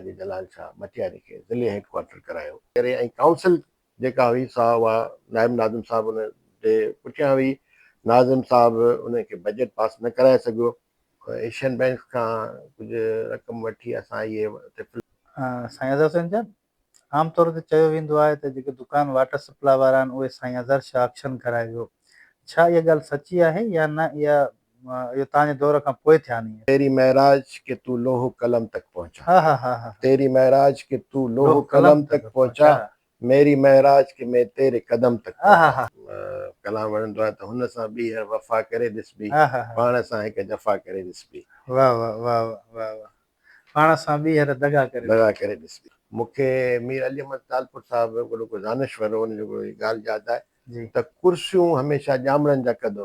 حاجي جلال شاهه مٽياري کي ضلعي head quarter ڪرايو. ڪري ۽ ڪائونسل جيڪا هئي سا اها نائب ناظم صاحب ان جي پٺيان هئي. ناظم صاحب ان کي بجيٽ پاس نه ڪرائي سگهيو. ايشين بئنڪ کان ڪجهه رقم وٺي اسان اهي اتي. سائين اظهر حسين جا عام طور تي چيو ويندو آهي ته جيڪي دڪان واٽر سپلاء وارا آهن اهي سائين اظهر شاهه آڪشن ڪرائي ويو ڇا اها ڳالهه سچي آهي يا نه اها اهو توهان جي دور کان پوء ٿيا آهن اهي. تيري معراج ڪي تو لوح و قلم تڪ پهچا تيري معراج ڪي تو لوح و قلم تڪ پهچا ميري معراج ڪي مين تيري قدم تڪ پهچا. ڪلام وڻندو آهي ته هن سان ٻيهر وفا ڪري ڏسبي پاڻ سان هڪ جفا ڪري ڏسبي. واه واه واه واه واه پاڻ سان ٻيهر دغا ڪري دغا ڪري ڏسبي. مون کي مير علي احمد ٽالپر صاحب وڏو ڪو دانشور هو ان جو هڪڙو ڳالهه ياد آهي ته ڪرسيون هميشه ڄامڙن جا قد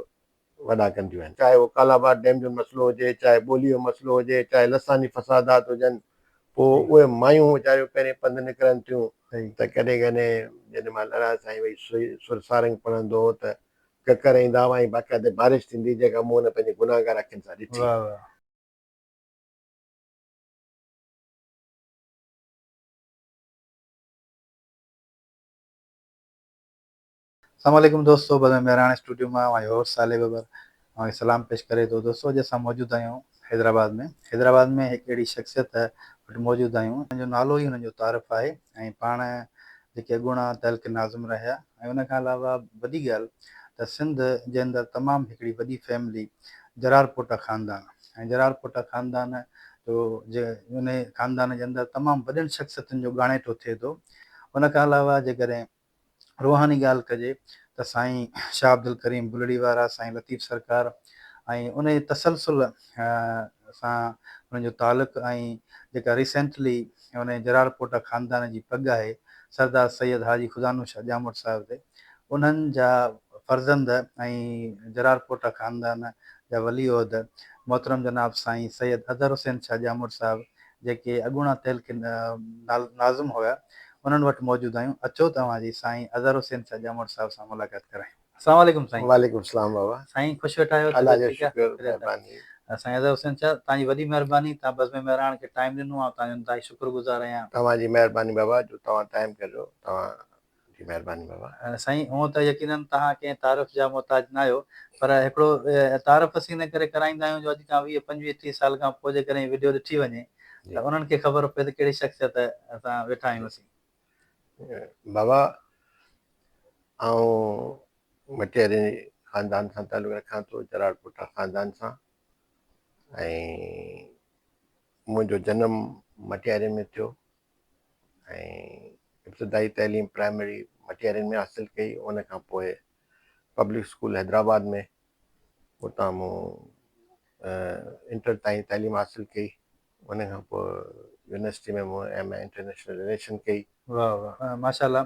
وڏا ڪنديون آهن. چاهي اهو ڪالاباغ ڊيم جو مسئلو هجي، چاهي ٻولي جو مسئلو هجي، چاهي لساني فسادات هجن، پوء اهي مايون ويچاريون پهرين پنڌ نڪرن ٿيون ته ڪڏهن ڪڏهن جڏهن مهل اڙا سائين وئي سر سارنگ پڙهندو هو ته ڪڪر ايندا هئا ۽ باقاعدي بارش ٿيندي جيڪا مون هن پنهنجي گنهگار اکين سان ڏٺي. السلام عليڪم دوستو بزم مهراڻ اسٽوڊيو مان اوهان جو هوسٽ صالح ببر اوهان کي سلام پيش ڪري ٿو دوستو اڄ اسان موجود آهيون حيدرآباد ۾ حيدرآباد ۾ هڪ اهڙي شخصيت وٽ موجود آهيون جنهن جو نالو ئي هنن جو تعارف آهي ۽ پاڻ جيڪي اڳوڻا تعلقي ناظم رهيا ۽ ان کان علاوه وڏي ڳالهه ته سنڌ جي اندر تمام هڪڙي وڏي فيملي جرار پوٽا خاندان ۽ جرار پوٽا خاندان جو جي ان خاندان جي اندر تمام وڏين شخصيتن جو ڳاڻيٽو ٿئي ٿو ان کان علاوه جيڪڏهن روحاني ڳالهه ڪجي ته سائين شاهه عبدالڪريم بلڙي وارا، سائين لطيف سرڪار ۽ انهي تسلسل سان انهن جو تعلق ۽ جيڪا ريسينٽلي انهي جرار پوٽا خاندان جي پڳ آهي سردار سيد حاجي خدانو شاهه ڄاموٽ صاحب تي انهن جا فرزند ۽ جرار پوٽا خاندان جا ولي عهد محترم جناب سائين سيد اظهر حسين شاهه ڄاموٽ صاحب جيڪي اڳوڻا تعلقي ناظم هيا انهن وٽ موجود آهيون اچو ته اوهان جي سائين اظهر حسين شاهه ڄاموٽ صاحب سان ملاقات ڪرايون. السلام عليڪم سائين. وعليڪم السلام بابا. سائين خوش ويٺا آهيو الله جو شڪر مهرباني. سائين اظهر حسين شاهه توهان جي وڏي مهرباني توهان بزم مهراڻ کي ٽائيم ڏنو آئون توهان جو انتهائي شڪر گذار آهيان. توهان جي مهرباني بابا جو توهان ٽائيم ڪڍيو توهان جي مهرباني بابا. سائين هونء ته يقينن توهان ڪنهن تعارف جا محتاج ناهيو پر هڪڙو تعارف اسين ان ڪري ڪرائيندا آهيون جو اڄ کان 20 25 30 سال کان پوء جيڪڏهن هي وڊيو ڏٺي وڃي ته انهن کي خبر پئي ته ڪهڙي شخصيت سان ويٺا آهيون اسين. بابا آئون مٽياري خاندان سان تعلق رکان ٿو جراڙ پوٽا خاندان سان ۽ منهنجو جنم مٽياري ۾ ٿيو ۽ ابتدائي تعليم پرائمري مٽيارين ۾ حاصل ڪئي ان کان پوء پبلڪ اسڪول حيدرآباد ۾ اتان مون انٽر تائين تعليم حاصل ڪئي ان کان پوء يونيورسٽي ۾ مون ايم اي انٽرنيشنل رليشن ڪئي. واه واه ماشاء الله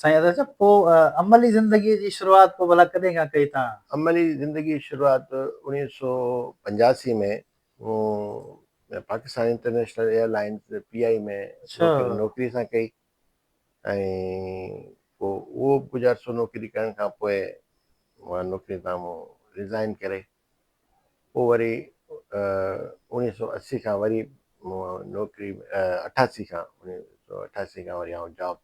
سائين ادا صاحب پوء عملي زندگي جي شروعات پوء ڀلا ڪڏهن کان ڪئي تان؟ عملي زندگي جي شروعات 1985 ۾ مون Pakistan international airlines P I ۾ نوڪري سان ڪئي ۽ پوء اهو به ڪجهه عرصو نوڪري ڪرڻ کان پوء مان نوڪري تان مون ريزائن ڪري پوء وري 1980 کان وري مون نوڪري 88 کان 1988 کان وري آئون جاب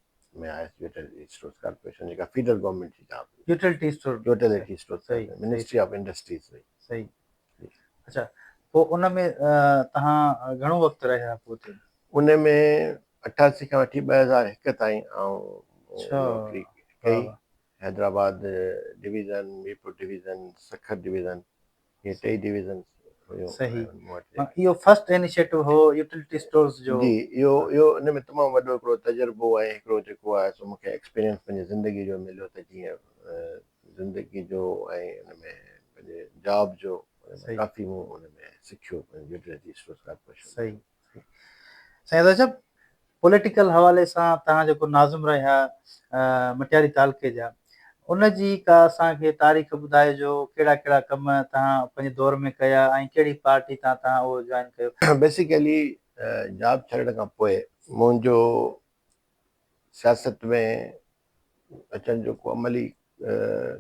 ۾ آيس يوٽيلٽي اسٽورز ڪارپوريشن جيڪا فيڊرل گورنمينٽ جي جاب هئي utility store utility store ministry of industries هئي. صحيح اڇا پوء ان ۾ توهان گهڻو وقت رهيا پوء اتي؟ ان ۾ 88 کان وٺي 2001 تائين آئون نوڪري ڪئي. Hyderabad division, Mirpur division, Sukkur division اهي ٽئي ڊويزنز هيون صحيح مون وٽ. اهو فرسٽ انيشيٽو هو يوٽيلٽي اسٽورز جو؟ جي اهو اهو ان ۾ تمام وڏو هڪڙو تجربو ۽ هڪڙو جيڪو آهي سو مون کي ايڪسپيرينس پنهنجي زندگي جو مليو ته جيئن زندگي جو ۽ ان ۾ پنهنجي جاب جو ڪافي مون ان ۾ سکيو يوٽيلٽي اسٽورز ڪارپوريشن ۾. صحيح صحيح سائين ادا صاحب پوليٽيڪل حوالي سان توهان جيڪو ناظم رهيا مٽياري تعلقي جا ان جي ڪا اسان کي تاريخ ٻڌائجو ڪهڙا ڪهڙا ڪم توهان پنهنجي دور ۾ ڪيا ۽ ڪهڙي پارٽي تان توهان اهو جوائن ڪيو. بيسيڪلي جاب ڇڏڻ کان پوء منهنجو سياست ۾ اچڻ جو ڪو عملي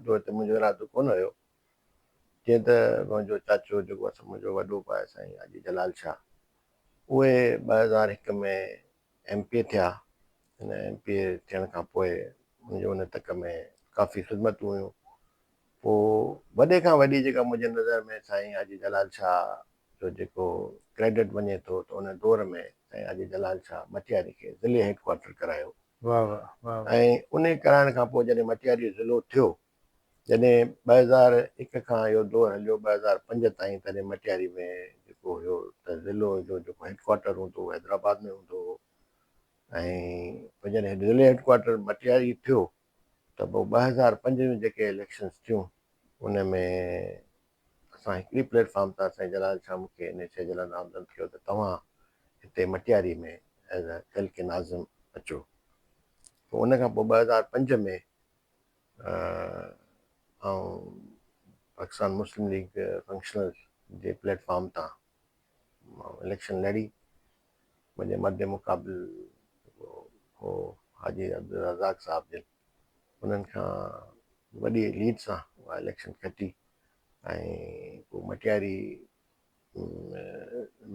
طور تي منهنجو ارادو ڪونه هيو. جيئن ته منهنجو چاچو جيڪو اسان منهنجو وڏو ڀاء سائين حاجي جلال شاهه اهي 2001 ۾ ايم پي اي ٿيا. ان ايم پي اي ٿيڻ کان پوء منهنجو ان تڪ ۾ ڪافي خدمتون هيون. پوء وڏي کان وڏي جيڪا منهنجي نظر ۾ سائين حاجي جلال شاهه جو جيڪو ڪريڊٽ وڃي ٿو ته ان دور ۾ سائين حاجي جلال شاهه مٽياري کي ضلعي هيڊ ڪوارٽر ڪرايو. واه واه واه واه. ۽ ان ڪرائڻ کان پوء جڏهن مٽياري ضلعو ٿيو جڏهن 2001 کان اهو دور هليو 2005 تائين تڏهن مٽياري ۾ جيڪو هيو ته ضلعو جو جيڪو هيڊ ڪوارٽر هوندو هو حيدرآباد ۾ هوندو هو ۽ پوء جڏهن ضلعي هيڊ ڪوارٽر مٽياري ٿيو ته پوء 2005 جون جيڪي اليڪشنس ٿيون ان ۾ اسان هڪڙي پليٽ فارم تان سائين جلال شاهه مون کي ان شيء جي لاء نامزد ڪيو ته توهان هتي مٽياري ۾ ايز اي تعلقي ناظم اچو. پوء ان کان پوء 2005 ۾ آئون پاڪستان مسلم ليگ فنڪشنل جي پليٽ فارم تان اليڪشن لڙي. منهنجي مد مقابل جيڪو هو حاجي عبدالرزاق صاحب جن انهن کان وڏي ليڊ سان اها اليڪشن کٽي ۽ پوء مٽياري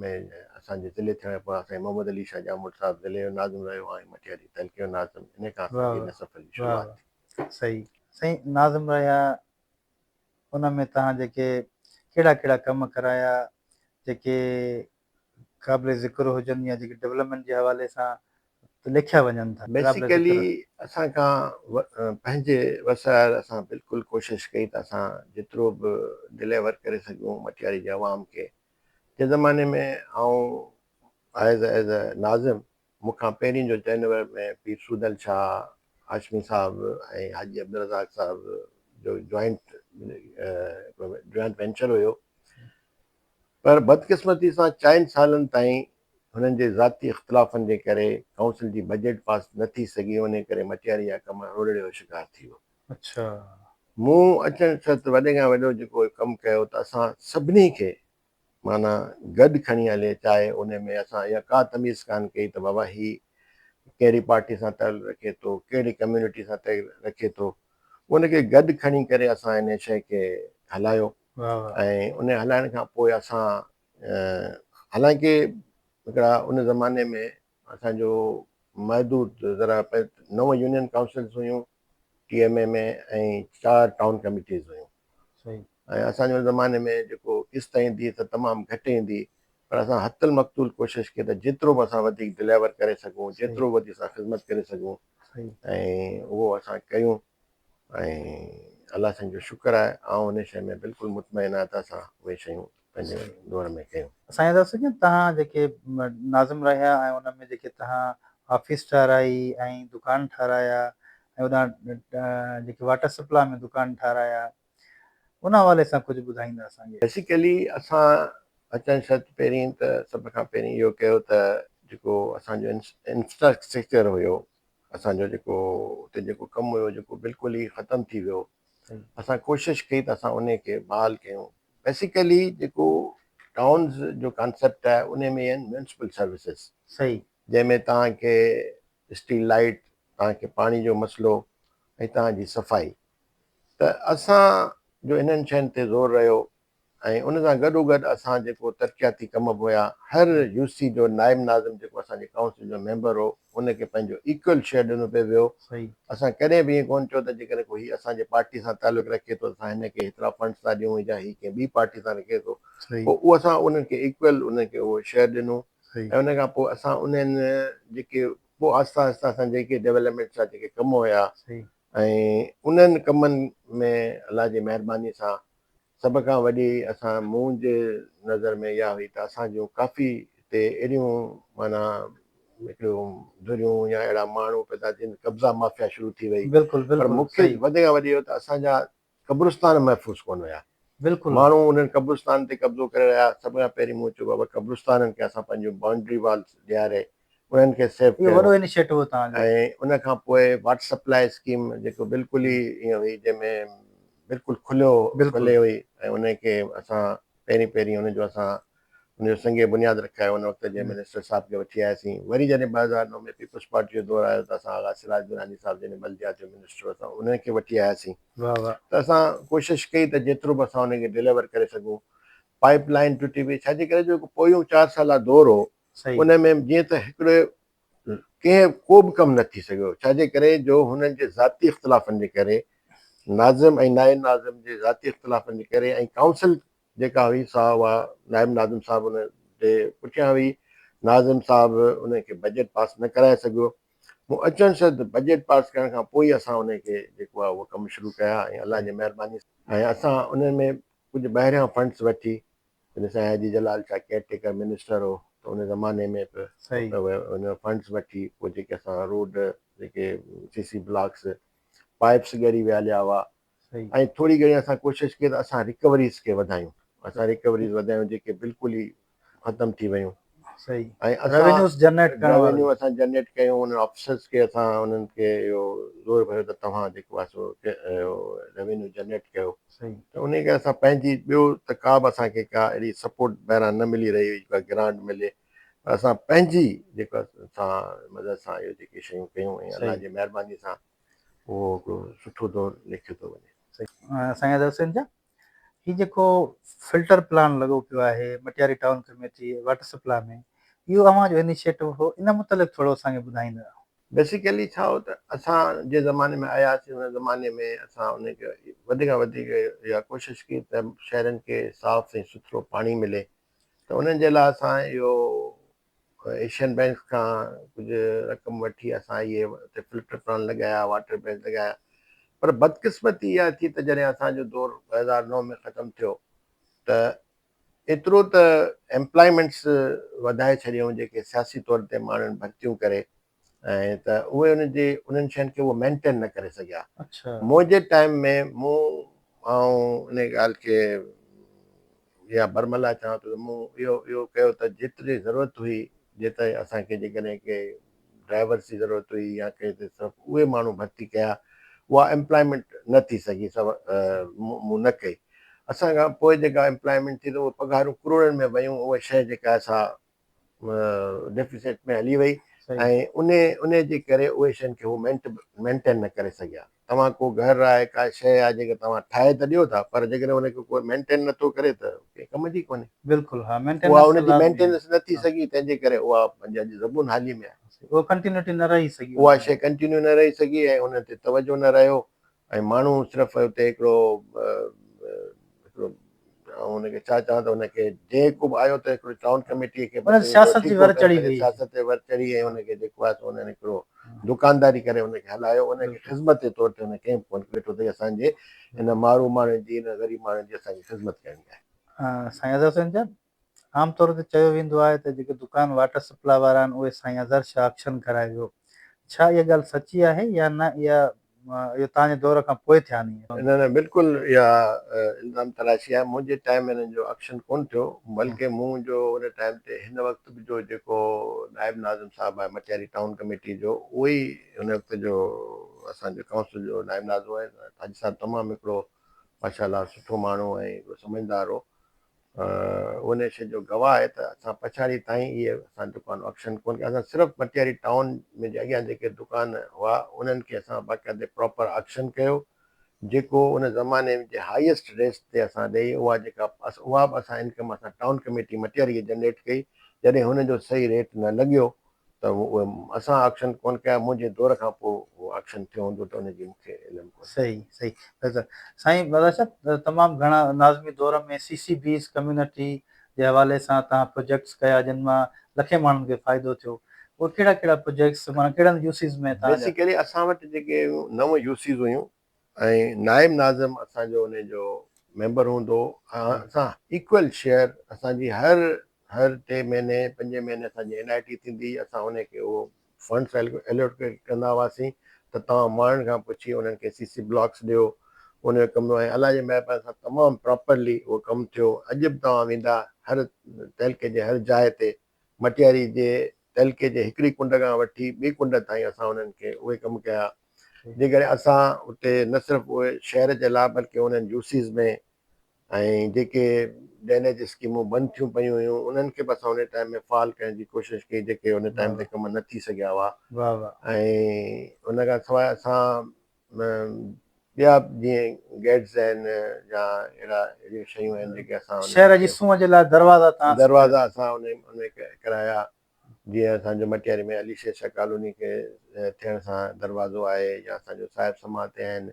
۾ اسان جي ضلعي ٿيڻ پوء سائين محمد علي شاهه ڄاموٽ صاحب ضلعي جو ناظم رهيو ۽ مٽياري تعلقي جو ناظم ان کان اسان جي ان سفر جي شروعات ٿي. صحيح سائين ناظم رهيا ان ۾ توهان جيڪي ڪهڙا ڪهڙا ڪم ڪرايا جيڪي قابل ذڪر هجن يا جيڪي ڊولپمينٽ جي حوالي سان لکيا وڃن ٿا. بيسيڪلي اسان کان پنهنجي وسائل اسان بلڪل ڪوشش ڪئي ته اسان جيترو به ڊليور ڪري سگهون مٽياري جي عوام کي جنهن زماني ۾ آئون آيس ايز اي ناظم مون کان پهرين جو چينور ۾ پير سودل شاهه هاشمي صاحب ۽ حاجي عبدالرزاق صاحب جو جوائنٽ جوائنٽ وينچر هيو پر بدقسمتي سان چئن سالن تائين هنن جي ذاتي اختلافن جي ڪري ڪائونسل جي بجيٽ پاس نه ٿي سگهي انهي ڪري مٽياري جا ڪم روڙڙي جو شڪار ٿي ويو. مون اچڻ شرط وڏي کان وڏو جيڪو ڪم ڪيو ته اسان سڀني کي معنيٰ گڏ کڻي هلي چاهي انهي ۾ اسان اها ڪا تميز ڪانه ڪئي ته بابا هي ڪهڙي پارٽي سان تعلق رکي ٿو ڪهڙي ڪميونٽي سان تعلق رکي ٿو ان کي گڏ کڻي ڪري اسان انهي شيء کي هلايو. ۽ ان هلائڻ کان پوء اسان حالانڪه هڪڙا ان زماني ۾ اسان جو محدود ذرا نو يونين ڪائونسلز هيون ٽي ايم اي ۾ ۽ چار ٽائون ڪميٽيز هيون ۽ اسان جو ان زماني ۾ جيڪو قسط ايندي سا تمام گهٽ ايندي پر اسان حت المقتول ڪوشش ڪئي ته جيترو به اسان وڌيڪ ڊليور ڪري سگهون جيترو وڌيڪ اسان خدمت ڪري سگهون ۽ اهو اسان ڪيون ۽ الله سائين جو شڪر آهي آئون ان شيء ۾ بلڪل مطمئن آهيان ته اسان اهي شيون پنهنجي دور ۾ ڪيون. سائين ادا سڄڻ توهان جيڪي ناظم رهيا ۽ ان ۾ جيڪي توهان آفيس ٺهرائي ۽ دڪان ٺهرايا ۽ هوڏانهن جيڪي واٽر سپلاء ۾ دڪان ٺهرايا ان حوالي سان ڪجهه ٻڌائيندا اسان کي. بيسيڪلي اسان اچڻ شرط پهرين ته سڀ کان پهرين اهو ڪيو ته جيڪو اسان جو انفراسٽرڪچر هيو اسان جو جيڪو اتي جيڪو ڪم هيو جيڪو بلڪل ئي ختم ٿي ويو اسان ڪوشش ڪئي ته اسان ان کي بحال ڪيون بيسيڪلي جيڪو ٽائونز جو ڪانسيپٽ آهي ان ۾ آهن ميونسپل سروسز صحيح جنهن ۾ توهان کي اسٽريٽ لائيٽ توهان کي پاڻي جو مسئلو ۽ توهان جي صفائي ته اسان جو انهن شين تي زور رهيو ۽ ان سان گڏوگڏ اسان جيڪو ترقياتي ڪم به هيا هر يو سي جو نائب ناظم جيڪو اسان جي ڪائونسل جو ميمبر هو ان کي پنهنجو ايڪول شيئر ڏنو پئي ويو اسان ڪڏهن به ائين ڪونه چيو ته جيڪڏهن ڪو هي اسان جي پارٽي سان تعلق رکي ٿو اسان هن کي هيترا فنڊس ٿا ڏيون يا هي ڪنهن ٻي پارٽي سان رکي ٿو پوء اهو اسان انهن کي ايڪول انهن کي اهو شيئر ڏنو ۽ ان کان پوء اسان انهن جيڪي پوء آهستي آهستي اسان جيڪي ڊولپمينٽس جا جيڪي ڪم هيا ۽ انهن ڪمن ۾ الله جي مهرباني سان سڀ کان وڏي اسان مون جي نظر ۾ اها هئي ته اسان جون ڪافي هتي اهڙيون معنيٰ هڪڙيون ڌريون يا اهڙا ماڻهو پيدا ٿين قبضا مافيا شروع ٿي وئي بلڪل پر بلڪل مون کي صحيح وڌ کان وڏي اهو ته اسان جا قبرستان محفوظ ڪونه هيا بلڪل ماڻهو انهن قبرستان تي قبضو ڪري رهيا سڀ کان پهرين مون چيو بابا قبرستانن کي اسان پنهنجون بائونڊري والز ڏياري انهن کي سيف اهو ڪيو وڏو انيشيٽو هو توهان جو. ۽ ان کان پوء واٽر سپلاء اسڪيم جيڪو بلڪل ئي ائين هئي جنهن ۾ بلڪل کليو کلي هئي ۽ ان کي اسان پهرين پهرين ان جو اسان ان جو سنگ بنياد رکايو ان وقت جي منسٽر صاحب کي وٺي آياسين وري جڏهن 2009 ۾ پيپلز پارٽي جو دور آيو ته اسان آغا سراج دراني صاحب جڏهن بلديات جو منسٽر هو اسان انهن کي وٺي آياسين ته اسان ڪوشش ڪئي ته جيترو به اسان ان کي ڊليور ڪري سگهون پائپ لائن ٽٽي پئي ڇاجي ڪري جو پويون چار سالا دور هو. ان ۾ جيئن ته هڪڙي ڪنهن ڪو به ڪم نه ٿي سگهيو، ڇا جي ڪري جو هنن جي ذاتي اختلافن جي ڪري، ناظم ۽ نائب ناظم جي ذاتي اختلافن جي ڪري ۽ ڪائونسل جيڪا هئي سا اها نائب ناظم صاحب ان جي پٺيان هئي، ناظم صاحب ان کي بجيٽ پاس نه ڪرائي سگهيو. مون اچڻ شرط بجيٽ پاس ڪرڻ کان پوء ئي اسان ان کي جيڪو آهي اهو ڪم شروع ڪيا ۽ الله جي مهرباني ۽ اسان انهن ۾ ڪجهه ٻاهريان فنڊس وٺي جڏهن سائين حاجي جلال شاهه ڪيئر ٽيڪر منسٽر هو ته ان زماني ۾ به ان فنڊس وٺي پوء جيڪي اسان روڊ جيڪي سي سي بلاڪس پائپس ڳري ويا هليا هئا ۽ ٿوري گهڻي اسان ڪوشش ڪئي ته اسان رڪوريز کي وڌايون اسان رڪوريز وڌايون جيڪي بلڪل ئي ختم ٿي ويون ۽ اسان روينيو اسان جنريٽ ڪيون انهن آفيسرس کي اسان انهن کي اهو زور ڀريو ته توهان جيڪو آهي سو روينيو جنريٽ ڪيو ته انهي ڪري اسان پنهنجي ٻيو ته ڪا به اسان کي ڪا اهڙي سپورٽ ٻاهران نه ملي رهي هئي جيڪا گرانٽ ملي پر اسان پنهنجي جيڪو سان مدد سان اهو جيڪي شيون ڪيون ۽ الله جي مهرباني سان اهو هڪڙو سٺو دور ليکيو ٿو وڃي. سائين اظهر حسين جا هي جيڪو فلٽر پلان لڳو پيو آهي Matiari town committee water supply ۾ اهو اوهان جو انيشيٽو هو ان متعلق ٿورو اسان کي ٻڌائيندا. بيسيڪلي ڇا هو ته اسان جنهن زماني ۾ آياسين ان زماني ۾ اسان ان کي وڌ کان وڌيڪ اها ڪوشش ڪئي ته شهرين کي صاف ۽ سٿرو پاڻي ملي ته انهن جي لاء اسان اهو ايشين بئنڪس کان ڪجهه رقم وٺي اسان اهي اتي فلٽر پلانٽ لڳايا، واٽر بينڪ لڳايا پر بدقسمتي اها ٿي ته جڏهن اسان جو دور 2009 ۾ ختم ٿيو ته ايترو ته ايمپلائمينٽس وڌائي ڇڏيائون جيڪي سياسي طور تي ماڻهن ڀرتيون ڪري ۽ ته اهي ان جي انهن شين کي اهو مينٽين نه ڪري سگهيا. منهنجي ٽائيم ۾ مون آئون ان ڳالهه کي يا برملا چوان ٿو ته مون اهو اهو ڪيو ته جيتري ضرورت هئي جيتري اسان کي جيڪڏهن ڪي ڊرائيورس جي ضرورت هئي يا ڪي ته صرف اهي ماڻهو ڀرتي ڪيا اها ايمپلائمينٽ نه ٿي سگهي سو مون نه ڪئي اسان کان پوء جيڪا ايمپلائمينٽ ٿي ته اهي پگهارون ڪروڙن ۾ ويون اها شيء جيڪا آهي سا ڊيفيسٽ ۾ هلي وئي ۽ انهي انهي جي ڪري اهي شين کي هو مينٽين نه ڪري سگهيا. توهان ڪو گهر آهي ڪا شيء آهي جيڪا توهان ٺاهي ته ڏيو ٿا پر جيڪڏهن ان کي ڪو مينٽين نه ٿو ڪري ته ڪنهن ڪم جي ڪونهي. بلڪل ها مينٽيننس اها ان جي مينٽيننس نه ٿي سگهي تنهن جي ڪري اها پنهنجي اڄ زبون حالي ۾ آهي. اها ڪنٽينيوٽي نه رهي سگهي. اها شيء ڪنٽينيو نه رهي سگهي ۽ ان تي توجهه نه رهيو ۽ ماڻهو صرف اتي هڪڙو هڪڙو آئون ان کي ڇا چوان ته ان کي جيڪو به آيو ته هڪڙو ٽائون ڪميٽي کي ان سياست جي ور چڙهي وئي سياست جي ور چڙهي ۽ ان کي جيڪو آهي سو انهن هڪڙو دڪانداري ڪري ان کي هلايو ان کي خدمت جي طور تي ان ڪنهن به ڪونه ڏٺو ته اسان جي هن مارو ماڻهن جي هن غريب ماڻهن جي اسان کي خدمت ڪرڻي آهي. سائين اظهر حسين جان عام طور تي چيو ويندو آهي ته جيڪي دڪان واٽر سپلاء وارا آهن اهي سائين اظهر شاهه آڪشن ڪرائي ويو ڇا اها ڳالهه سچي آهي يا نه اها اهو توهان جي دور کان پوء ٿيا آهن اهي؟ نه نه بلڪل اها الزام تراشي آهي منهنجي ٽائيم ۾ انهن جو آڪشن ڪونه ٿيو بلڪه مون جو ان ٽائيم تي هن وقت به جو جيڪو نائب ناظم صاحب آهي مٽياري ٽائون ڪميٽي جو اهو ئي ان وقت جو اسان جو ڪائونسل جو نائب ناظم آهي حاجي صاحب تمام هڪڙو ماشاء الله سٺو ماڻهو ۽ هڪڙو سمجهدار هو ان شيء جو گواهه آهي ته اسان پڇاڙي تائين اهي اسان دڪان آڪشن ڪونه ڪيا اسان صرف مٽياري ٽائون ۾ جي اڳيان جيڪي دڪان هئا انهن کي اسان باقاعدي پراپر آڪشن ڪيو جيڪو ان زماني جي هائيسٽ ريٽس تي اسان ڏئي اها جيڪا اها به اسان انڪم اسان ٽائون ڪميٽي مٽياري کي جنريٽ ڪئي جڏهن هن جو صحيح ريٽ نه لڳيو ته اهي اسان آڪشن ڪونه ڪيا، منهنجي دور کان پوء اهو آڪشن ٿيو هوندو ته ان جي مون کي علم ڪونهي. صحيح صحيح بهتر سائين مزار صاحب تمام گهڻا ناظمي دور ۾ سي سي بيز ڪميونٽي جي حوالي سان توهان پروجيڪٽس ڪيا جن مان لکين ماڻهن کي فائدو ٿيو اهي ڪهڙا ڪهڙا پروجيڪٽس معنيٰ ڪهڙن يو سيز ۾ توهان جا. بيسيڪلي اسان وٽ جيڪي نو يو سيز هيون ۽ نائب ناظم اسان جو انهي جو ميمبر هوندو هو ۽ اسان ايڪول شيئر اسان جي هر هر ٽي مهيني پنجين مهيني اسان جي اين آء ٽي ٿيندي هئي اسان انهي کي اهو فنڊس ايلوڪيٽ ڪندا هئاسين ته توهان ماڻهن کان پڇي انهن کي سي سي بلاڪس ڏيو ان جو ڪم ۽ الله جي مهرباني سان تمام پراپرلي اهو ڪم ٿيو اڄ به توهان ويندا هر تعلقي جي هر جاء تي مٽياري جي تعلقي جي هڪڙي ڪنڊ کان وٺي ٻي ڪنڊ تائين اسان انهن کي اهي ڪم ڪيا جيڪڏهن اسان اتي نه صرف اهي شهر جي لاء بلڪه انهن يوسيز ۾ ۽ جيڪي ڊرينيج اسڪيمون بند ٿيون پيون هيون انهن کي به اسان ان ٽائيم ۾ فعال ڪرڻ جي ڪوشش ڪئي جيڪي ان ٽائيم تي ڪم نه ٿي سگهيا هئا ۽ ان کان سواء اسان ٻيا جيئن گيٽس آهن يا اهڙا اهڙيون شيون آهن جيڪي اسان شهر جي سونهن جي لاء دروازا تان دروازا اسان ان ۾ ڪرايا. جيئن اسان جو مٽياري ۾ علي شير شاهه ڪالوني کي ٿيڻ سان دروازو آهي يا اسان جو صاحب سما تي آهن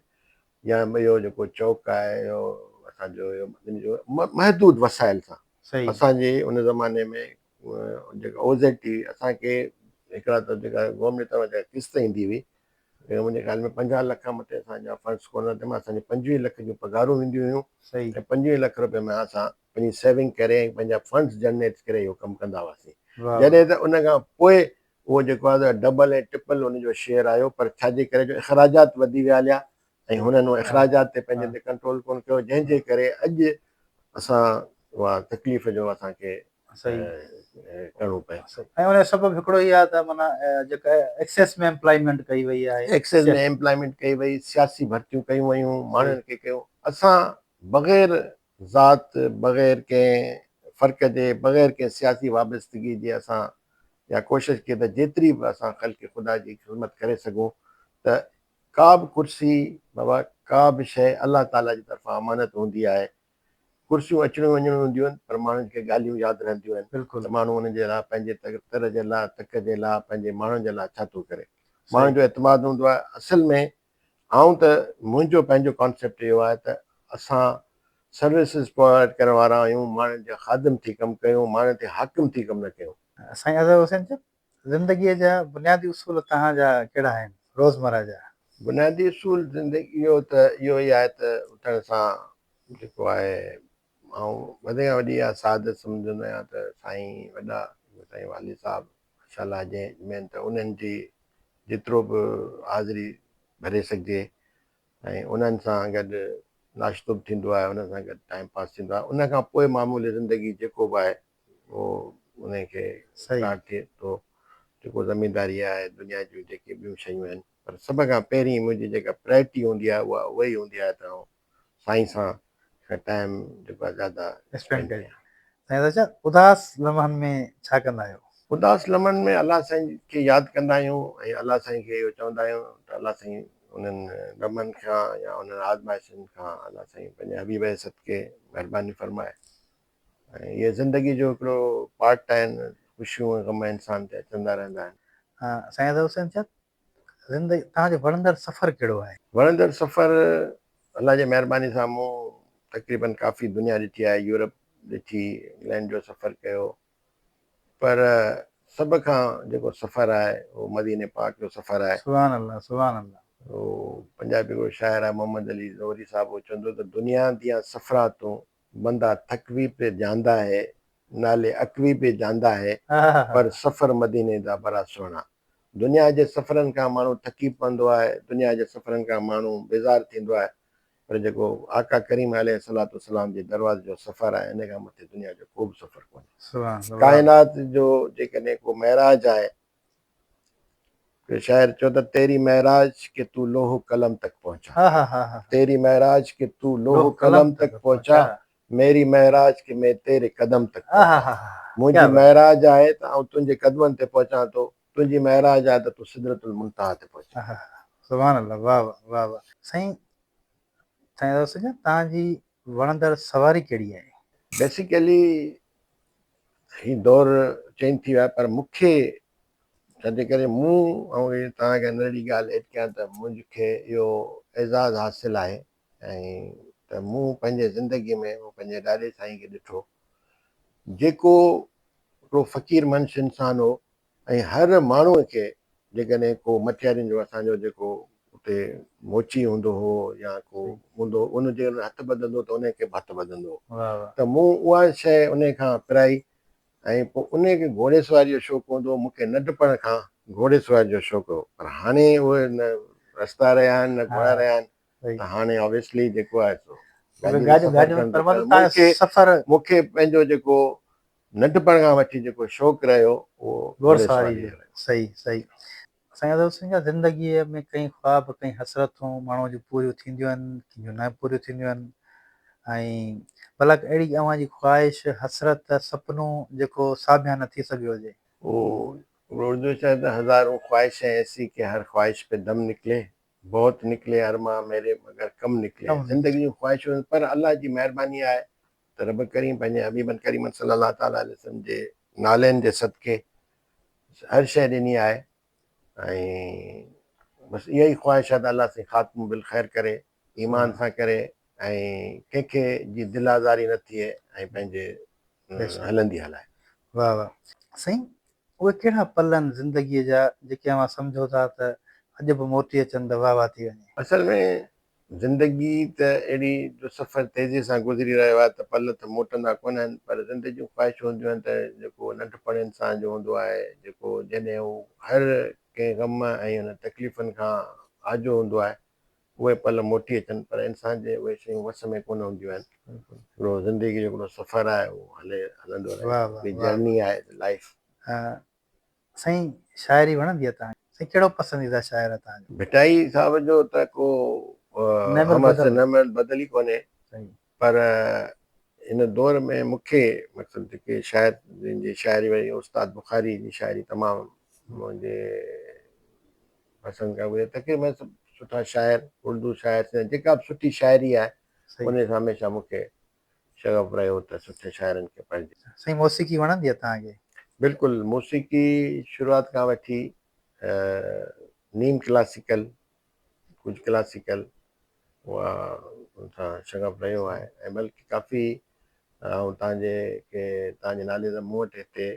يا اهو جيڪو چوڪ آهي اهو اسان جو اهو ان جو محدود وسائل سان اسان جي ان زماني ۾ جيڪا او زيڊ ٽي اسان کي هڪڙا ته جيڪا گورنمينٽ طرفان جيڪا قسط ايندي هئي منهنجي خيال ۾ 50 لک کان مٿي اسان جا فنڊس ڪونه تنهن مان اسان جي 25 لک جون پگهارون وينديون هيون ۽ 25 لک روپيه ۾ اسان پنهنجي سيونگ ڪري ۽ پنهنجا فنڊس جنريٽ ڪري اهو ڪم ڪندا هئاسين. جڏهن ته ان کان پوء اهو جيڪو آهي ته ڊبل ۽ ٽپل ان جو شيئر آيو پر ڇا جي ڪري جو اخراجات وڌي ويا هليا ۽ هنن اهو اخراجات تي پنهنجي تي ڪنٽرول ڪونه ڪيو جنهن جي ڪري اڄ اسان اها تڪليف جو اسان کي ڪرڻو پيو. ۽ ان جو سبب هڪڙو ئي آهي ته معنيٰ جيڪا ايڪسيس ۾ ايمپلائمينٽ ڪئي وئي آهي. ايڪسيس ۾ ايمپلائمينٽ ڪئي وئي، سياسي ڀرتيون ڪيون ويون، ماڻهن کي ڪيو اسان بغير ذات، بغير ڪنهن فرق جي، بغير ڪنهن سياسي وابستگي جي اسان اها ڪوشش ڪئي ته جيتري به اسان خلق خدا جي خدمت ڪري سگهون ته ڪا به ڪرسي بابا ڪا به شيء الله تعاليٰ جي طرفان امانت هوندي آهي. ڪرسيون اچڻيون وڃڻيون هونديون آهن پر ماڻهن کي ڳالهيون ياد رهنديون آهن ته ماڻهو انهن جي لاء پنهنجي تر جي لاء، تڪ جي لاء، پنهنجي ماڻهن جي لاء ڇا ٿو ڪري. ماڻهن جو اعتماد هوندو آهي. اصل ۾ آئون ته منهنجو پنهنجو ڪانسيپٽ اهو آهي ته اسان سروسز پرووائيڊ ڪرڻ وارا آهيون، ماڻهن جا خادم ٿي ڪم ڪيون، ماڻهن تي حاڪم ٿي ڪم نه ڪيون. سائين اظهر حسين چپ، زندگيء جا بنيادي اصول توهان جا ڪهڙا آهن، روزمره جا؟ بنيادي اصول زندگيء جو ته اهو ئي آهي ته اٿڻ سان جيڪو آهي آئون وڌ کان وڏي اها سعادت سمجهندو آهيان ته سائين وڏا سائين والد صاحب ماشاء الله جنهن مين ته انهن جي جيترو به حاضري ڀري سگهجي ۽ انهن سان گڏ ناشتو به ٿيندو آهي انهن سان گڏ ٽائيم پاس ٿيندو آهي ان کان پوء معمولي زندگي جيڪو به آهي اهو ان کي اسٽارٽ ٿئي ٿو جيڪو زمينداري آهي دنيا جون جيڪي ٻيون شيون آهن پر سڀ کان پهرين منهنجي جيڪا پرائرٽي هوندي آهي اها اها ئي هوندي آهي ته آئون سائين سان ٽائيم جيڪو آهي زياده اسپينڊ ڪريان. سائين چاچا اداس لمحن ۾ ڇا ڪندا آهيو؟ اداس لمحن ۾ الله سائين کي ياد ڪندا آهيون ۽ الله سائين کي اهو چوندا آهيون ته الله سائين انهن غمن کان يا انهن آزمائشن کان الله سائين پنهنجي حبيب جي صدقي مهرباني فرمائي ۽ اهي زندگي جو هڪڙو پارٽ آهن خوشيون ۽ غم انسان تي اچندا رهندا آهن. سائين اظهر حسين چاچا زندگي توهان جو وڻندڙ سفر ڪهڙو آهي؟ وڻندڙ سفر الله جي مهرباني سان مون تقريبن ڪافي دنيا ڏٺي آهي يورپ ڏٺي انگلينڊ جو سفر ڪيو پر سڀ کان جيڪو سفر آهي اهو مديني پاڪ جو سفر آهي. سبحان الله سبحان الله. اهو پنجابي هڪڙو شاعر آهي محمد علي زوري صاحب اهو چوندو ته دنيا ديان سفران تون بندا ٿڪوي پي جاندا هي نالي اڪوي پي جاندا هي پر سفر مديني دا برا سهڻا. دنيا جي سفرن کان ماڻهو ٿڪي پوندو آهي، دنيا جي سفرن کان ماڻهو بيزار ٿيندو آهي، پر جيڪو آقا ڪريم عليه الصلوة والسلام جي دروازي جو سفر آهي، ان کان مٿي دنيا جو ڪو به سفر ڪونهي. ڪائنات جو جيڪڏهن ڪو معراج آهي ته شاعر چيو ته تيري معراج ڪي تو لوح و قلم تڪ پهچا، تيري معراج ڪي تو لوح و قلم تڪ پهچا، ميري معراج ڪي مين تيري قدم تڪ پهچان. منهنجي معراج آهي ته آئون تنهنجي قدمن تي پهچان ٿو، تنهنجي معراج آهي ته تون سدرة المنتهيٰ تي پهچين. سبحان الله واه واه واه واه سائين سائين ادا سجاد توهان جي وڻندڙ سواري ڪهڙي آهي؟ بيسيڪلي هي دور چينج ٿي ويو آهي پر مون کي ڇا جي ڪري مون ۽ توهان کي ننڍڙي ڳالهه ايڊ ڪيان ته منهنجي اهو اعزاز حاصل آهي ۽ ته مون پنهنجي زندگي ۾ مون پنهنجي ڏاڏي سائين کي ڏٺو جيڪو هڪڙو فقير منش انسان هو ۽ هر ماڻهوء کي جيڪڏهن ڪو مٺيارين جو اسان جو جيڪو اتي موچي هوندو هو يا ڪو هوندو هو ان جي هٿ ٻڌندو ته ان کي به هٿ ٻڌندو هو ته مون اها شيء ان کان پرائي ۽ پوء ان کي گهوڙي سواري جو شوق هوندو هو، مون کي ننڍپڻ کان گهوڙي سواري جو شوق هو پر هاڻي اهي نه رستا رهيا آهن نه گهوڙا رهيا آهن ته هاڻي آبويسلي جيڪو آهي سو گاڏي تي سفر ڪرڻ ٿو چاهيان. مون کي پنهنجو جيڪو ننڍپڻ کان وٺي جيڪو شوق رهيو اهو گهوڙي سواري جو رهيو. صحيح صحيح سائين اظهر حسين جا زندگيء ۾ ڪئين خواب ڪئين حسرتون ماڻهوء جون پوريون ٿينديون آهن ڪن جون نه پوريون ٿينديون آهن ۽ ڀلا اهڙي اوهان جي خواهش حسرت سپنو جيڪو ساڀيان نه ٿي سگهيو هجي. اهو اردو شاعر ته هزارون خواهشين ايسي ڪي هر خواهش پي دم نڪلي بهت نڪلي ارمان ميري مگر ڪم نڪلي زندگي جون خواهشون پر الله جي مهرباني آهي ته رب ڪريم پنهنجي حبيبن ڪريمن صلي الله تعالٰي عليه وسلم جي نالين جي صدقي هر شيء ڏني آهي ۽ بس اها ئي خواهش آهي ته الله سائين خاتمو بالخير ڪري، ايمان سان ڪري ۽ ڪنهن کي جي دل آزاري نه ٿئي ۽ پنهنجي هلندي هلائي. واه واه سائين اهي ڪهڙا پل آهن زندگيء جا جيڪي اوهان سمجهو ٿا ته اڄ به موٽي اچن ته واه واه ٿي وڃي. اصل ۾ زندگي ته اهڙي جو سفر تيزي سان گذري رهيو آهي ته پل ته موٽندا ڪونه آهن پر زندگي جون خواهشون هونديون آهن ته جيڪو ننڍپڻ انسان جو هوندو آهي جيڪو جڏهن هو هر ڪنهن غم ۽ ان تڪليفن کان آجو هوندو آهي اهي پل موٽي اچن پر انسان جي اهي شيون وس ۾ ڪونه هونديون آهن هڪڙو زندگي جو هڪڙو سفر آهي اهو هلي هلندو رهي هڪڙي جرني آهي لائيف. سائين شاعري وڻندي آ توهان کي؟ سائين ڪهڙو پسنديده شاعر آ توهان جو؟ ڀٽائي صاحب جو ته ڪو همعصر نعم البدل ئي ڪونهي پر هن دور ۾ مون کي مقصد جيڪي شاعر جن جي شاعري وري استاد بخاري جي شاعري تمام منهنجي پسند کان گذري تقريبن سڀ سٺا شاعر اردو شاعر جيڪا به سٺي شاعري آهي ان سان هميشه مون کي شغف رهيو ته سٺي شاعرن کي پڙهجي. سائين موسيقي وڻندي آهي توهان کي؟ بلڪل موسيقي شروعات کان وٺي نيم ڪلاسيڪل ڪجهه ڪلاسيڪل اها ان سان شغف رهيو آهي ۽ بلڪه ڪافي آئون توهان جي کي توهان جي نالي سان مون وٽ هتي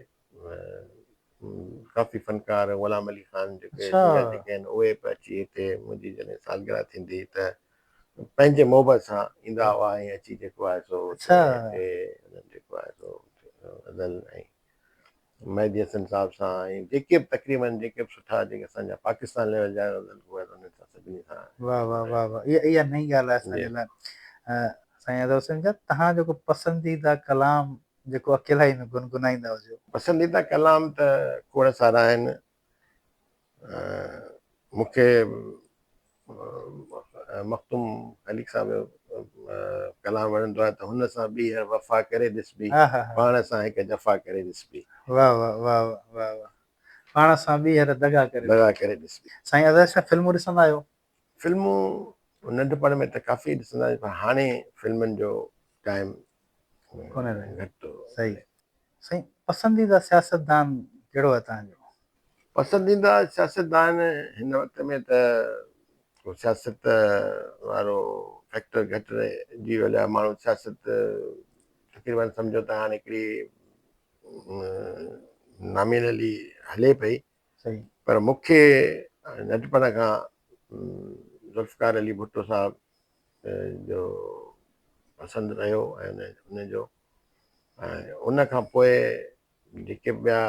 ڪافي فنڪار غلام علي خان جيڪي سنگر جيڪي آهن اهي به اچي هتي منهنجي جڏهن سالگرهه ٿيندي ته پنهنجي محبت سان ايندا هئا ۽ اچي جيڪو آهي سو هتي انهن جيڪو آهي سو غزل ۽ مهدي حسن صاحب سان ۽ جيڪي به تقريبن جيڪي به سٺا جيڪي اسان جا پاڪستان ليول جا غزل گو آهن انهن سان سڀني سان. واه واه واه واه اها نئين ڳالهه آهي اسان جي لاء سائين اظهر حسين جا تهان جو ڪو پسنديده ڪلام جيڪو اڪيلائي ۾ گنگنائيندا هجو. پسنديده ڪلام ته کوڙ سارا آهن. مون کي مخدوم خليق صاحب جو ڪلام وڻندو آهي ته هن سان ٻيهر وفا ڪري ڏسبي، پاڻ سان هڪ جفا ڪري ڏسبي. واه واه واه واه واه واه پاڻ سان ٻيهر دغا ڪري دغا ڪري ڏسبي. سائين اظهر شاهه فلمون ڏسندا آهيو؟ فلمون ننڍپڻ ۾ ته ڪافي ڏسندا هئاسين پر هاڻي فلمن جو ٽائيم ڪونهي رهيو. گهٽ ٿو صحيح سائين پسنديده سياستدان ڪهڙو آهي توهان جو؟ پسنديده سياستدان هن وقت ۾ ته ڪو سياست وارو فيڪٽر گهٽ رهجي ويو آهي ماڻهو سياست تقريبن سمجهو ته هاڻي هڪڙي نامينلي هلي پئي صحيح پر مون کي ننڍپڻ کان ذوالفقار علي ڀٽو صاحب جو پسند رهيو ۽ ان جو ۽ ان کان پوء جيڪي به ٻيا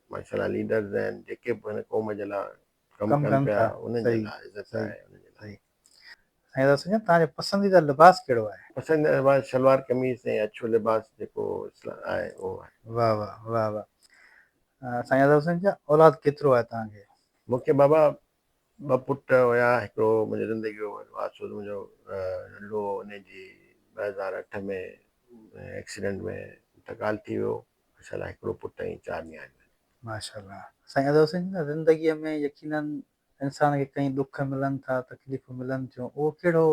ماشاء الله ليڊرز آهن جيڪي به هن قوم جي لاء ڪم ڪن پيا انهن جي لاء عزت آهي انهن جي لاء. سائين ادا سڄڻ توهان جو پسنديده لباس ڪهڙو آهي؟ پسنديده لباس شلوار قميص ۽ اڇو لباس جيڪو آهي اهو آهي. واه واه واه واه سائين ادا حسين جا اولاد ڪيترو آهي توهان کي؟ مون کي بابا ٻه پٽ هيا هڪڙو منهنجي زندگي جو وڏو حادثو منهنجو ننڍڙو هو ان جي 2008 ۾ ايڪسيڊنٽ ۾ انتقال ٿي ويو ماشاء الله هڪڙو پٽ ۽ چار نياڻيون آهن. ماشاء الله سائين ادا حسين جا زندگي ۾ يقينن انسان کي ڪئين ڏک ملن ٿا تڪليفون ملن ٿيون اهو ڪهڙو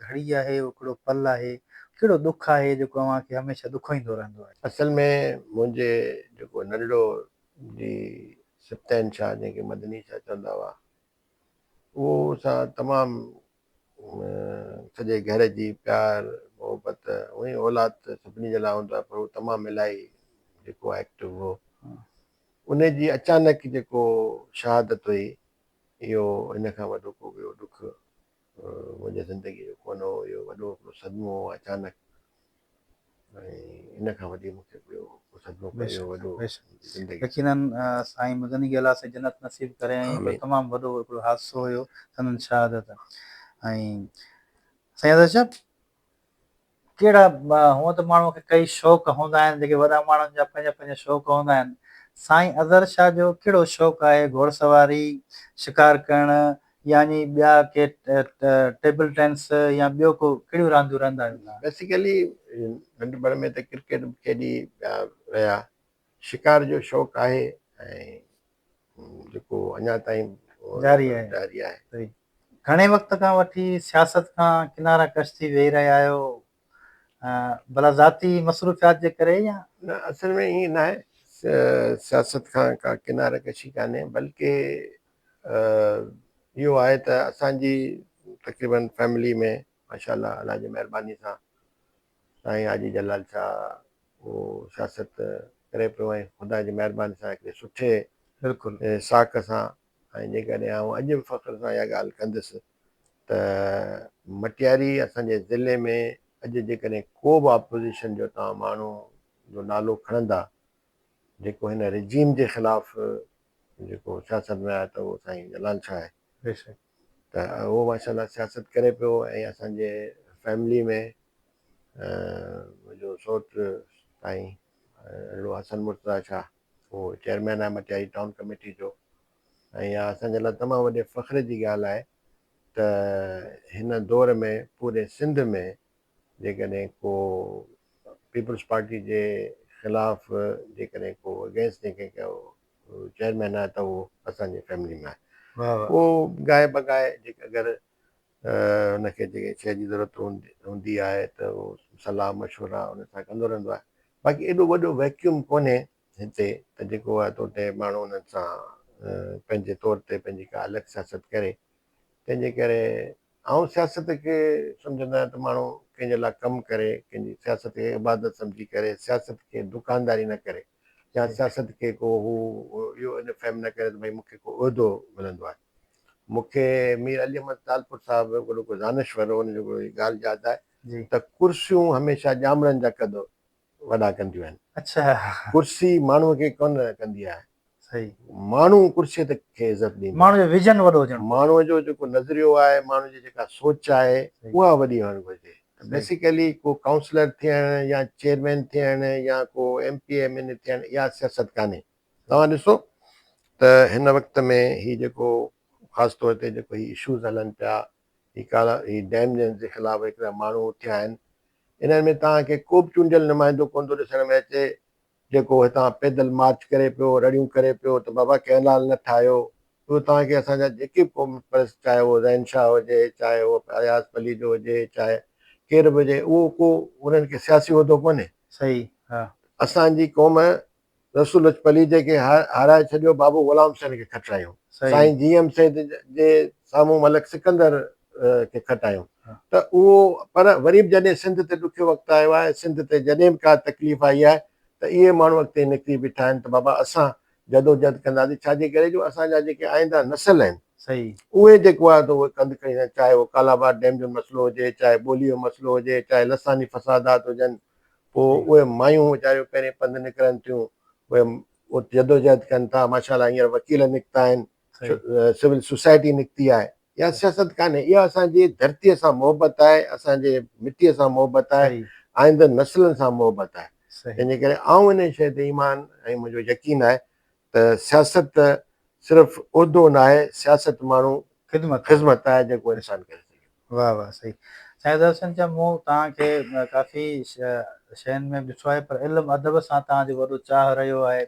گهڙي آهي اهو ڪهڙو پل آهي ڪهڙو ڏک آهي جيڪو اوهان کي هميشه ڏکوئيندو رهندو آهي. اصل ۾ منهنجي جيڪو ننڍڙو جي سبطين شاهه جنهن کي مدني شاهه چوندا هئا اهو سان تمام سڄي گهر جي پيار محبت هونئن اولاد ته سڀني جي لاء هوندو آهي پر هو تمام الاهي جيڪو ايڪٽو هو ان جي اچانڪ جيڪو شهادت هئي اهو ان کان وڏو ڪو ٻيو ڏک منهنجي زندگي جو ڪونه هو اهو وڏو هڪڙو صدمو هو اچانڪ ۽ ان کان وڏي مون کي ٻيو ڪو صدمو ڪونه اهو وڏو زندگي يقينن سائين مدني کي الله سائين جنت نصيب ڪري ۽ هڪڙو تمام وڏو هڪڙو حادثو هيو سندن شهادت ۽ سائين اظهر صاحب ڪهڙا هونء ته ماڻهوء کي ڪئي شوق هوندا آهن جيڪي وڏا ماڻهن جا پنهنجا پنهنجا شوق هوندا آهن. سائين اظهر شاهه جو ڪهڙو شوق آهي گهوڙسواري، شڪار ڪرڻ يعني ٻيا ڪي ٽيبل ٽينس يا ٻيو ڪو ڪهڙيون رانديون رهندا آهيو توهان؟ بيسيڪلي ننڍپڻ ۾ ته ڪرڪيٽ به کيڏي پيا رهيا شڪار جو شوق آهي ۽ جيڪو اڃا تائين جاري آهي. جاري آهي. گهڻي وقت کان وٺي سياست کان ڪناره ڪش ٿي ويهي رهيا آهيو ڀلا ذاتي مصروفيات جي ڪري يا؟ نه اصل ۾ ائين ناهي. سياست کان ڪا ڪناره ڪشي ڪانهي بلڪه اهو آهي ته اسان جي تقريبن فيملي ۾ ماشاء الله الله جي مهرباني سان سائين حاجي جلال شاهه اهو سياست ڪري پيو ۽ خدا جي مهرباني سان هڪڙي سٺي بلڪل ساک سان ۽ جيڪڏهن آئون اڄ به فخر سان اها ڳالهه ڪندس ته مٽياري اسان جي ضلعي ۾ اڄ جيڪڏهن ڪو به اپوزيشن جو توهان ماڻهو جو نالو کڻندا جيڪو هن رجيم جي خلاف جيڪو سياست ۾ آهي ته اهو سائين جلال شاهه آهي. بيشڪ. ته اهو ماشاء الله سياست ڪري پيو ۽ اسان جي فيملي ۾ منهنجو سوٽ سائين اهڙو حسن مرتضيٰ شاهه اهو چيئرمين آهي مٽياري ٽائون ڪميٽي جو ۽ اها اسان جي لاء تمام وڏي فخر جي ڳالهه آهي ته هن دور ۾ پوري سنڌ ۾ جيڪڏهن ڪو پيپلز پارٽي جي خلاف جيڪڏهن ڪو اگينسٽ جيڪڏهن ڪو چيئرمين آهي ته اهو اسان جي فيملي ۾ آهي. اهو گاهي بگاهي جيڪ اگر ان کي جيڪي شيء جي ضرورت هوندي آهي ته اهو صلاح مشورا ان سان ڪندو رهندو آهي. باقي ايڏو وڏو ويڪيوم ڪونهي هتي ته جيڪو آهي ته اتي ماڻهو انهن سان پنهنجي طور تي پنهنجي ڪا الڳ سياست ڪري تنهن جي ڪري آئون سياست کي سمجهندو آهيان ته ماڻهو ڪنهن جي لاء ڪم ڪري، ڪنهن جي سياست کي عبادت سمجهي ڪري، سياست کي دڪانداري نه ڪري يا سياست کي ڪو هو اهو ان فهم نه ڪري ته ڀئي مون کي ڪو عهدو ملندو آهي. مون کي مير علي احمد ٽالپر صاحب هڪڙو ڪو دانشور هو، ان جو هڪڙو ڳالهه ياد آهي ته ڪرسيون هميشه ڄامڙن جا قد وڏا ڪنديون آهن. اڇا. ڪرسي ماڻهوء کي ڪونه ڪندي آهي. صحيح. ماڻهو ڪرسيء تي کي عزت ڏيندو آهي. ماڻهوء جو ويزن وڏو هجڻ گهرجي. ماڻهوء جو جيڪو نظريو آهي، ماڻهوء جي جيڪا سوچ آهي، اها وڏي هئڻ گهرجي. ته بيسيڪلي ڪو ڪائونسلر ٿيڻ يا چيئرمين ٿيڻ يا ڪو M P A, M N A ٿيڻ اها سياست ڪانهي. توهان ڏسو ته هن وقت ۾ هي جيڪو خاص طور تي جيڪو هي اشوز هلن پيا، هي ڪالا هي ڊيم جن جي خلاف هڪڙا ماڻهو اٿيا آهن، انهن ۾ توهان کي ڪو به چونڊيل نمائندو ڪونه ٿو ڏسڻ ۾ اچي جيڪو هتان پيدل مارچ ڪري پيو، رڙيون ڪري پيو ته بابا ڪئنال نه ٺاهيو. اهو توهان کي اسان جا جيڪي به قوم پرست چاهي اهو زين شاهه هجي، چاهي اهو اياز پليجو هجي، چاهي ڪير به هجي اهو ڪو انهن کي سياسي عهدو ڪونهي. صحيح ها. اسان جي قوم رسول بخش پليجي کي هارائي ڇڏيو، بابو غلام حسين کي کٽرايون، سائين جي ايم سيد جي سامهون ملڪ سڪندر کي کٽايون ته اهو پر وري به جڏهن سنڌ تي ڏکيو وقت آيو آهي، سنڌ تي جڏهن به ڪا تڪليف آئي آهي ته اهي ماڻهو اڳتي نڪري بيٺا آهن ته بابا اسان جدوجهد ڪنداسين ڇا جي ڪري جو اسان جا جيڪي آئنده نسل آهن اهي جيڪو آهي ته اهي ڪنڌ کڻي چاهي اهو ڪالاباغ ڊيم جو مسئلو هجي، چاهي ٻولي جو مسئلو هجي، چاهي لساني فسادات هجن، پوء اهي مايون ويچاريون پهرين پنڌ نڪرن ٿيون، اهي جدوجهد ڪن ٿا، ماشاء الله هينئر وڪيل نڪتا آهن، سول سوسائٽي نڪتي آهي، اها سياست ڪانهي، اها اسان جي ڌرتيء سان محبت آهي، اسان جي مٽيء سان محبت آهي، آئنده نسلن سان محبت آهي، تنهن جي ڪري آئون انهيء شيء تي ايمان ۽ منهنجو يقين آهي ته سياست صرف عهدو ناهي، سياست ماڻهو خدمت آهي جيڪو انسان ڪري سگهي ٿو. واھ واھ صحيح سائين اظهر حسين چا مون توهان کي ڪافي شين ۾ به ڏٺو آهي پر علم ادب سان توهان جو وڏو چاهه رهيو آهي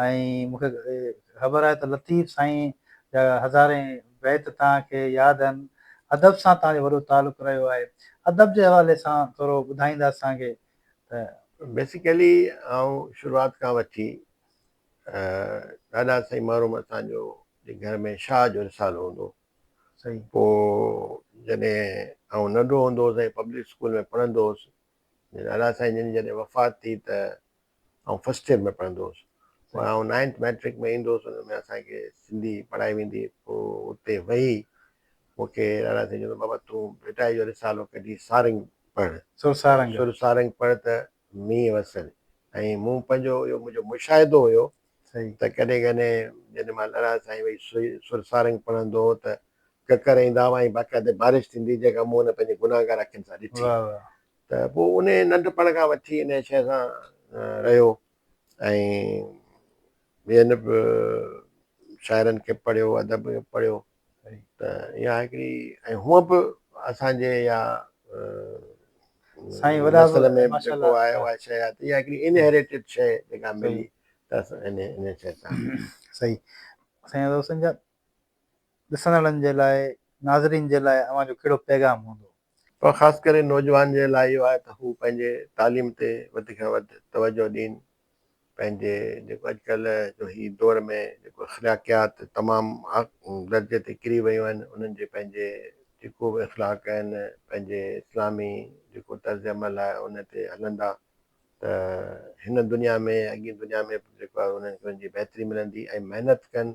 ۽ مون کي خبر آهي ته لطيف سائين جا هزارين بيت توهان کي ياد آهن ادب سان توهان جو وڏو تعلق رهيو آهي ادب جي حوالي سان ٿورو ٻڌائيندا اسان کي ته. بيسيڪلي آئون شروعات کان وٺي ڏاڏا سائين مرحوم اسان جو جي گهر ۾ شاهه جو رسالو هوندو هو. پوء جڏهن آئون ننڍو هوندو هوس ۽ پبلڪ اسڪول ۾ پڙهندو هوس، ڏاڏا سائين جن جي جڏهن وفات ٿي ته آئون فرسٽ ايئر ۾ پڙهندو هوس. پوء آئون نائنٿ مئٽرڪ ۾ ايندو هوس، ان ۾ اسان کي سنڌي پڙهائي ويندي هئي. پوء اتي ويهي مون کي ڏاڏا سائين چوندو بابا تون ڀٽائي جو رسالو ڪڍي سارنگ پڙهه. سر سارنگ. سر سارنگ پڙهه ته مينهن وسن ۽ مون پنهنجو اهو منهنجو مشاهدو هيو ته ڪڏهن ڪڏهن جڏهن مان لڙا سائين وئي سر سارنگ پڙهندو هو ته ڪڪر ايندا هئا ۽ باقاعده بارش ٿيندي جيڪا مون ان پنهنجي گناهگار اکين سان ڏٺي ته پوء ان ننڍپڻ کان وٺي ان شيء سان رهيو ۽ ٻين به شاعرن کي پڙهيو ادب کي پڙهيو ته اها هڪڙي ۽ هونء به اسان جي اها سائين وڏا نسل ۾ جيڪو آهي اها شيء آهي ته اها هڪڙي انهيريٽيڊ شيء جيڪا ملي ته اسان ان ان شيء سان صحيح سائين دوستن جا ڏسندڙن جي لاء ناظرين جي لاء اوهان جو ڪهڙو پيغام هوندو؟ پر خاص ڪري نوجوان جي لاء اهو آهي ته هو پنهنجي تعليم تي وڌ کان وڌ توجه ڏين. پنهنجي جيڪو اڄڪلهه جو هي دور ۾ جيڪو اخلاقيات تمام درجي تي ڪري ويون آهن انهن جي پنهنجي جيڪو به اخلاق آهن پنهنجي اسلامي جيڪو طرز عمل آهي ان تي هلندا ته هن دنيا ۾ اڳين دنيا ۾ به جيڪو آهي انهن کي ان جي بهتري ملندي ۽ محنت ڪن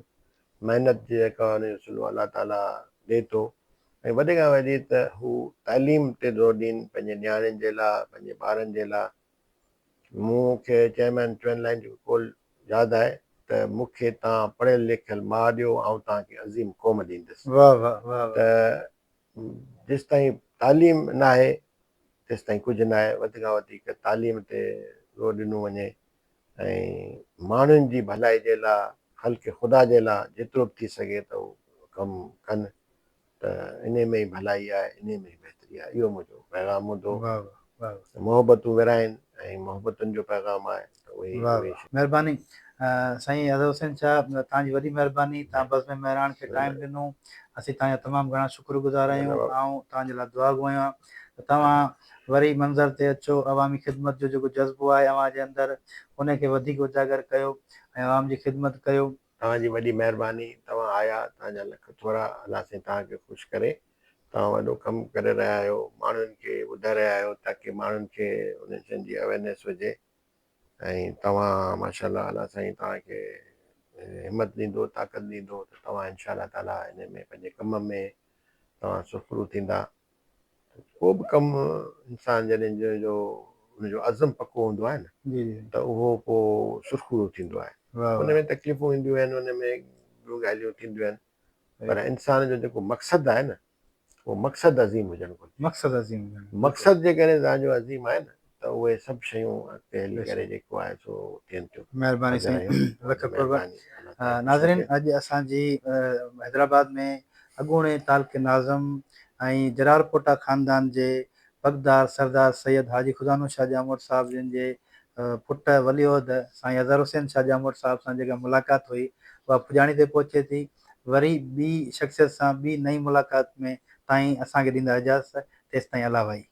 محنت جي جيڪا ان جو صلو الله تعالي ڏي ٿو ۽ وڏي کان وڏي ته هو تعليم تي زور ڏين پنهنجي نياڻين جي لاء پنهنجي ٻارن جي لاء مون کي چيئرمين چوئن لائين جو قول ياد آهي ته مون کي توهان پڙهيل لکيل ماء ڏيو آئون توهان کي عظيم قوم ڏيندس واه واه واه ته جيستائين تعليم ناهي تيستائين ڪجهه ناهي وڌ کان وڌيڪ تعليم تي زور ڏنو وڃي ۽ ماڻهن جي ڀلائي جي لاء خلق خدا جي لاء جيترو به ٿي سگهي ته هو ڪم ڪن ته انهي ۾ ئي ڀلائي آهي، انهي ۾ ئي بهتري آهي. اهو منهنجو پيغام هوندو. واه واه واه ته محبتون ورهائين ۽ محبتن جو پيغام آهي ته اهي واه اهي واه مهرباني سائين اظهر حسين صاحب توهان جي وڏي مهرباني توهان بزم مهراڻ کي ٽائيم ڏنو اسين توهان جا تمام گهڻا شڪر گذار آهيون آئون توهان جي لاء دعا گو آهيان ته توهان وري منظر تي اچو عوامي خدمت جو جيڪو جذبو آهي اوهان جي اندر ان کي وڌيڪ اجاگر ڪيو ۽ عوام جي خدمت ڪيو. توهان جي وڏي مهرباني توهان آيا توهان جا لک ٿورا الله سائين توهان کي خوش ڪري توهان وڏو ڪم ڪري رهيا آهيو ماڻهن کي ٻڌائي رهيا آهيو تاڪي ماڻهن کي انهن شين جي اويرنيس هجي ۽ توهان ماشاء الله الله سائين توهان کي همت ڏيندو طاقت ڏيندو ته توهان انشاء الله تعالي ان ۾ پنهنجي ڪم ۾ توهان سرخرو ٿيندا ڪو به ڪم انسان جڏهن جنهن جو ان جو عزم پڪو هوندو آهي نه جي جي ته اهو پوء سرخرو ٿيندو آهي واهه ان واهه ۾ تڪليفون اينديون آهن ان ۾ ٻيون ڳالهيون ٿينديون آهن پر صحيح انسان جو جيڪو مقصد آهي نه اهو مقصد عظيم هجڻ گهرجي مقصد عظيم هجڻ بلڪل مقصد جيڪڏهن توهان جو عظيم آهي نه ته اهي سڀ شيون اڳتي هلي بيشڪ ڪري جيڪو آهي سو ٿين ٿيون مهرباني حاضر سائين آهيون لک توهان جي قرب مهرباني الله توهان کي خوش ناظرين رکي اڄ اسان جي حيدرآباد ۾ اڳوڻي تعلقي ناظم ۽ جرار پوٽا خاندان جي پڳدار سردار سيد حاجي خدانو شاهه ڄاموٽ صاحب جن جي پٽ ولي عهد سائين اظهر حسين شاهه ڄاموٽ صاحب سان جيڪا ملاقات هئي اها پڄاڻي تي پهچي ٿي وري ٻي شخصيت سان ٻي نئين ملاقات ۾ تائين اسان کي ڏيندا اجازت تيستائين الله وائي.